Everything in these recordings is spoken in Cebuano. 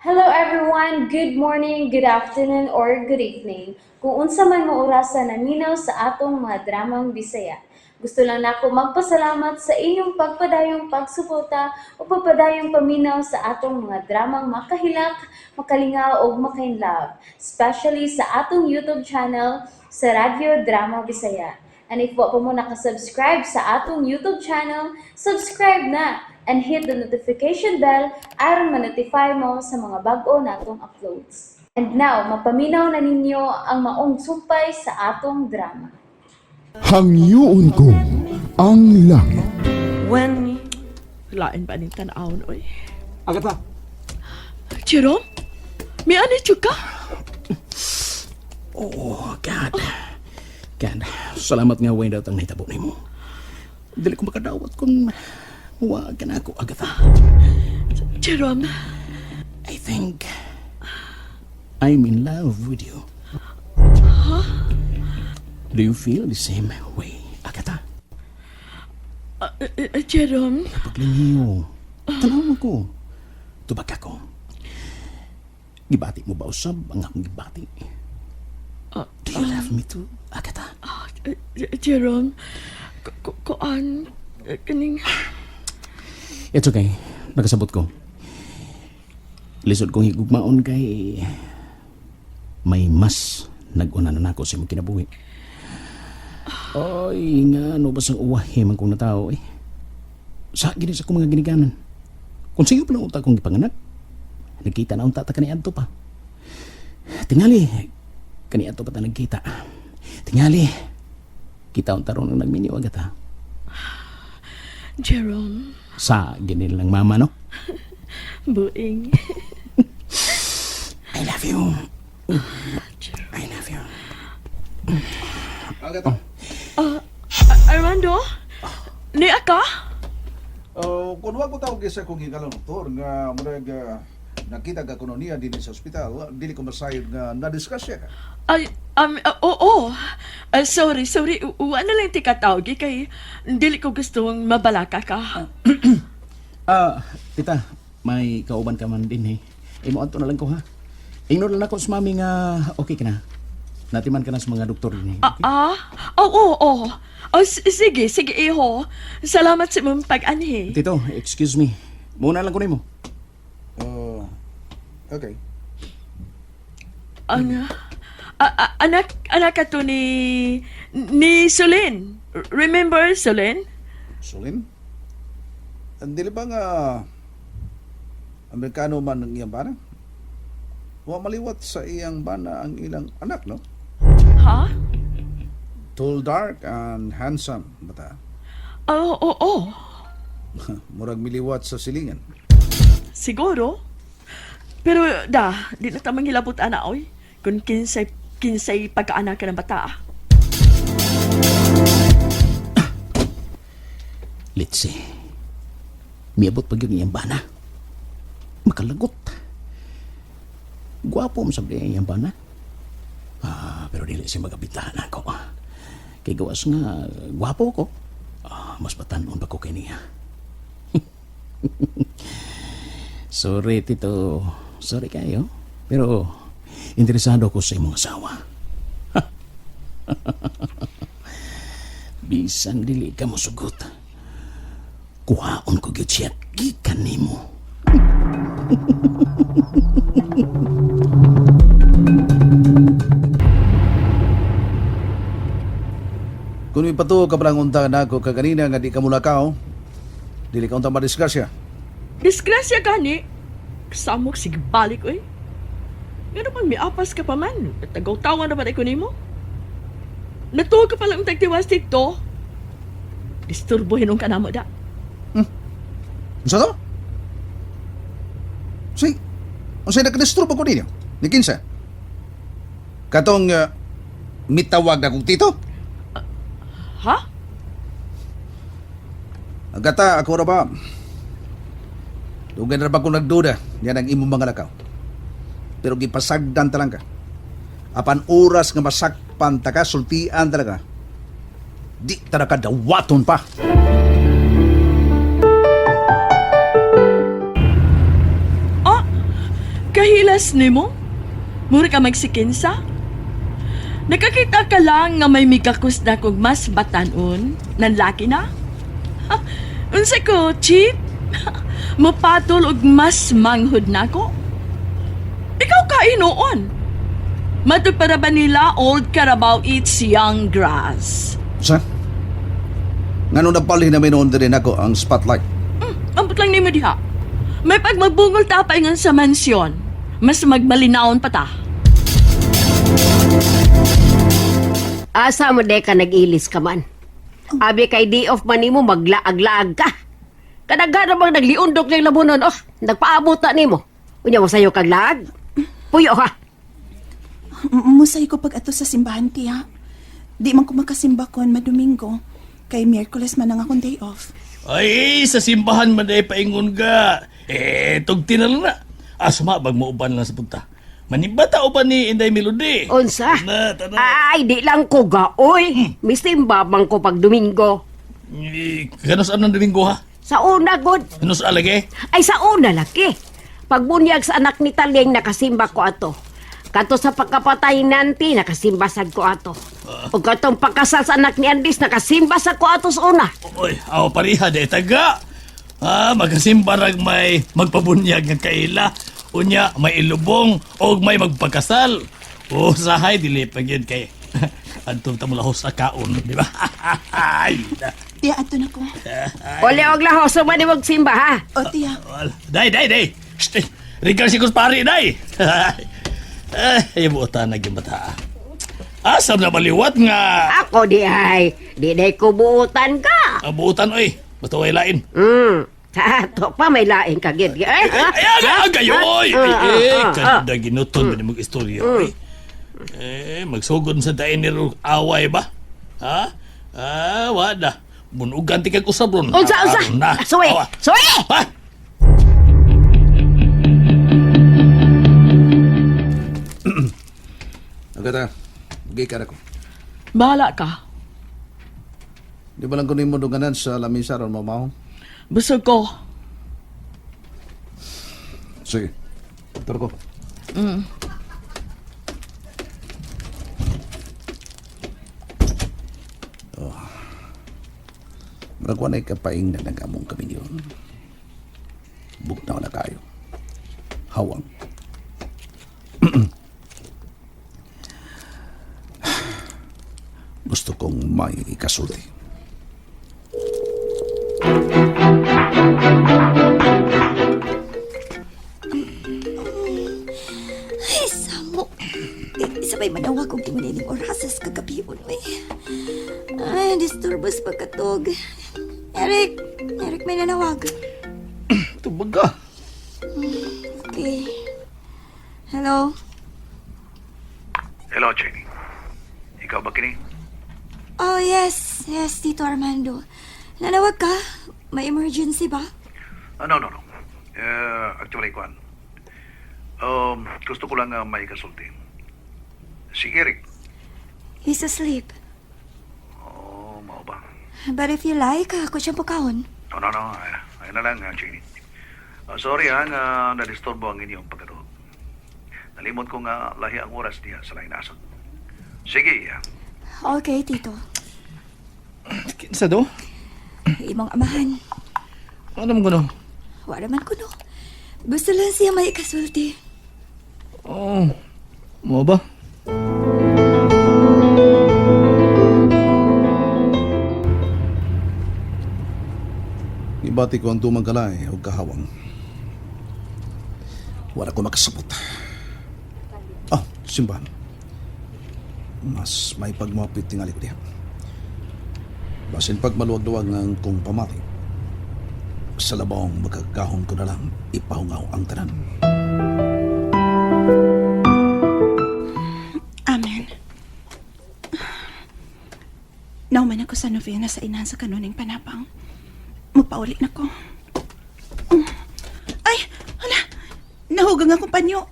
Hello everyone! Good morning, good afternoon, or good evening. Kung unsa man mo orasa naminaw sa atong mga dramang Bisaya. Gusto lang nako magpasalamat sa inyong pagpadayong pagsuporta o pagpadayong paminaw sa atong mga dramang makahilak, makalingaw ug makainlove, especially sa atong YouTube channel sa Radyo Drama Bisaya. And if wa pa mo nakasubscribe sa atong YouTube channel, subscribe na and hit the notification bell aron ma-notify mo sa mga bag-o natong uploads. And now, mapaminaw na ninyo ang maong sumpay sa atong drama. Hangyoon ko ang langit. When Lain pa ning tan-awon, oy. Agatha! Jerome? May ano ka? Oh, God. God, salamat nga way datang nahitabo nimo. Dili ko makadawat kung muwa ka na ako, Agatha. Jerome, I think I'm in love with you. Do you feel the same way, Agatha? Jerome, Paglingiw, tanaw mo ko. Tubag ako. Gibati mo ba usab ang akong gibati? Do you love me too, Agatha? Jerome, kuan, kaning. It's okay. Nakasabot ko. Lisod kong higugmaon kay may mas nag-una na nako sa imong kinabuhi. Oy, nga ano ba sang uwahe man kong natao eh. Sa gini sa akong mga ginikanan. Kung sa'yo pa lang unta akong gipanganak, nagkita na unta ta kaniadto pa. Tingali, kaniadto pa ta nagkita. Tingali, kita unta ron ang nagminyo agad ha. Jerome, Sa gini lang mama, no? Buing. I love you. I love you. Agatha. Armando? Nia ka? Oh, kung wa ko tawag sa akong hikalang doktor nga murag nakita ka kuno niya dinhi sa ospital, dili ko masayod nga na-discuss siya ka. Ay, oo. Sorry, sorry. Wa na lang tikatawag eh, kay dili ko gustong mabalaka ka. Ah, tita, may kauban ka man din eh. Imo adto na lang ko ha. Ingnon lang ako sa mami nga okay ka na. Natiman ka na sa mga doktor din eh. Ah, ah? Oo, oo. Oh, sige, sige, iho. Salamat sa imong pag-anhi. Tito, excuse me. Muna lang ko nimo. Oh, okay. Ang, anak, anak ka to ni Solin. Remember Solin? Sulin? Dili ba nga Amerikano man ang iyang bana? Wa maliwat sa iyang bana ang ilang anak, no? Ha? Tall, dark, and handsome, bata. Oo, oo. Murag miliwat sa silingan. Siguro. Pero da, di na tamang hilabot ana oy. Kung kinsay kinsay pagkaanak ka ng bata. Ah. Let's see. Miabot pa gyud iyang bana. Makalagot. Gwapo mo sabi iyang bana. Ah, pero dili siya magabitahan ako. Kay gawas nga gwapo ko. Ah, mas batanon pa ko kay niya. Sorry, Tito. Sorry kayo. Pero interesado ko sa imong asawa. Bisan dili ka mosugot. Kuhaon ko gyud siya gikan nimo. Kung ipatuo ka palang unta nako kaganina nga di ka mulakaw, dili ka unta madisgrasya. Disgrasya gani. Samok sige balik oy. Ngano pang miapas ka pa man? Tagaw-tawa na ba ko nimo? Natuo ka palang tagtiwas dito. Disturbo hinong ka namo da. Unsa to? Si, unsay nakadisturbo ko ninyo? Ni kinsa? Katong mitawag na kong tito? Ha? Agata, ako ra ba? Dugay na ra ba kong nagduda? Yan ang imong mga lakaw. Pero gipasagdan ta lang ka. Apan oras nga masakpan ta ka, sultian talaga. Di ta na ka dawaton pa. Oh! Kahilas nimo? Mura ka magsikinsa? Nakakita ka lang nga may migakos na kog mas batanon, nanlaki na? Ha, unsa ko, cheap? Mapatol og mas manghod nako? Ikaw ka inoon. Matod para ba nila old carabao eats young grass? Sa? Ngano napalhin na noon din ako ang spotlight? Ambot lang nimo diha. May pagmagbungol ta paingon sa mansyon. Mas magmalinaon pa ta. Asa mo de ka nag-ilis ka man? Abi kay di off man nimo maglaag-laag ka. Kadaghan bang nagliundok ng labunon oh, nagpaabot na nimo. Unya mo sayo kag laag. Puyo ha. Musay ko pag ato sa simbahan, tiya. Di man ko makasimba kon madomingo. Kay Miyerkules man ang akong day off. Ay, sa simbahan man ay paingon ka. Eh, tugti na lang na. Asma, bag mauban lang sa punta. Manibata uban ni Inday Melody. Unsa? Na, tana. Ay, di lang ko gaoy. Misimba man ko pag Domingo. Eh, Kanos ang Domingo ha? Sa una god. Kanos alagay? Ay sa una laki. Pagbunyag sa anak ni Taling nakasimba ko ato. Kato sa pagkapatay nanti nakasimba sad ko ato. Ug katong pagkasal sa anak ni Andis nakasimba sa ko ato sa una. Oy, aw pariha de taga. Ah, magasimba rag may magpabunyag nga kaila. Unya, may ilubong og may magpakasal. O sahay dili pa gyud kay adto ta mo lahos sa kaon, di ba? Ay, na. Tiya, ato na ko. Ole og lahos man ni magsimba ha. O, tiya. Wala. Day, day, day. Shh, eh, Regal si Kuspari, day. Ay, buotan na gyud bata. Asam na baliwat nga. Ako di ay, di day ko buutan ka. Ang buotan oy. Basta way lain. Sa ato pa may lain ka gid. Ay, Ay, ay, ay, ay, gayo, oy. Ay, eh, kada ginuton ba ni mag-istorya, oy. Eh, magsugod sa dain ni away ba? Ha? Ah, wala. Bunugan ti kag usab ron. Unsa unsa? Aron na. Suwe. Awa. Suwe. Ha? Agata, gikan ako. Bahala ka. Di ba lang ko nimo duganan sa lamisa ron mamaw? Busog ko. Sige. Turo ko. Oh. Murag wa na'y kapaing na nagamong kami niyo. Bugnaw na kayo. Hawang. Gusto kong may ikasulti. Ay, samo. Eh, sabay manawag og di man orasas kagabi unoy. Ay, disturbos pagkatog. Eric, Eric may nanawag. Tubag ka. Okay. Hello? Hello, Jenny. Ikaw ba kini? Oh, yes. Yes, Tito Armando. Nanawag ka? May emergency ba? Ah, no, no, no. Actually, Kwan. Gusto ko lang may kasulti. Si Eric. He's asleep. Oh, mao ba? But if you like, ako siyang pukahon. No, no, no. Ay, ayun na lang, Jenny. Sorry, ha, nga nadisturbo ang inyong pagkatulog. Nalimot ko nga lahi ang oras niya sa laing nasod. Sige, ah. Okay, Tito. Kinsa do? Imong amahan. Ano mo kuno? Wala man kuno. Gusto lang siya may ikasulti. Oh. Mo ba? Ibati ko ang dumang kalay o kahawang. Wala ko makasabot. Oh, simbahan. Mas may pagmapit tingali ko diha. Basin pag maluwag-luwag ng kong pamati. Sa labawang magkagahon ko na lang ipahungaw ang tanan. Amen. Nauman ako sa novena sa inahan sa kanuning panapang. Mupauli na ko. Ay, hala. Nahugang akong panyo.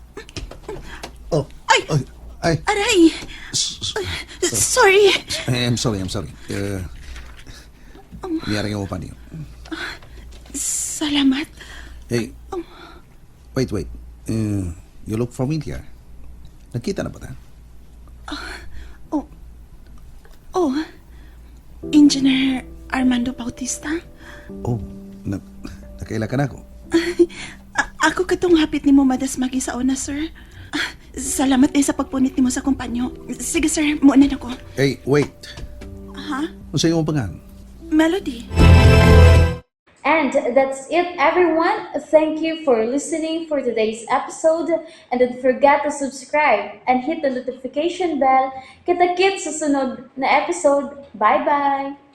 Oh, Ay! ay, ay. Aray! Sorry. I'm sorry, I'm sorry. Niyari nga mo pa niyo. Salamat. Hey, wait, wait. You look familiar. Nakita na ba ta? Oh. Oh. Engineer Armando Bautista? Oh, na nakaila ka na ako. Ako katong hapit nimo madasmagi sa una, sir. Ah, salamat eh sa pagpunit nimo sa kumpanyo. Sige, sir. Muna na ko. Hey, wait. Ha? Unsa imong pangalan? Melody. And that's it, everyone. Thank you for listening for today's episode. And don't forget to subscribe and hit the notification bell. Kita-kits sa sunod na episode. Bye-bye!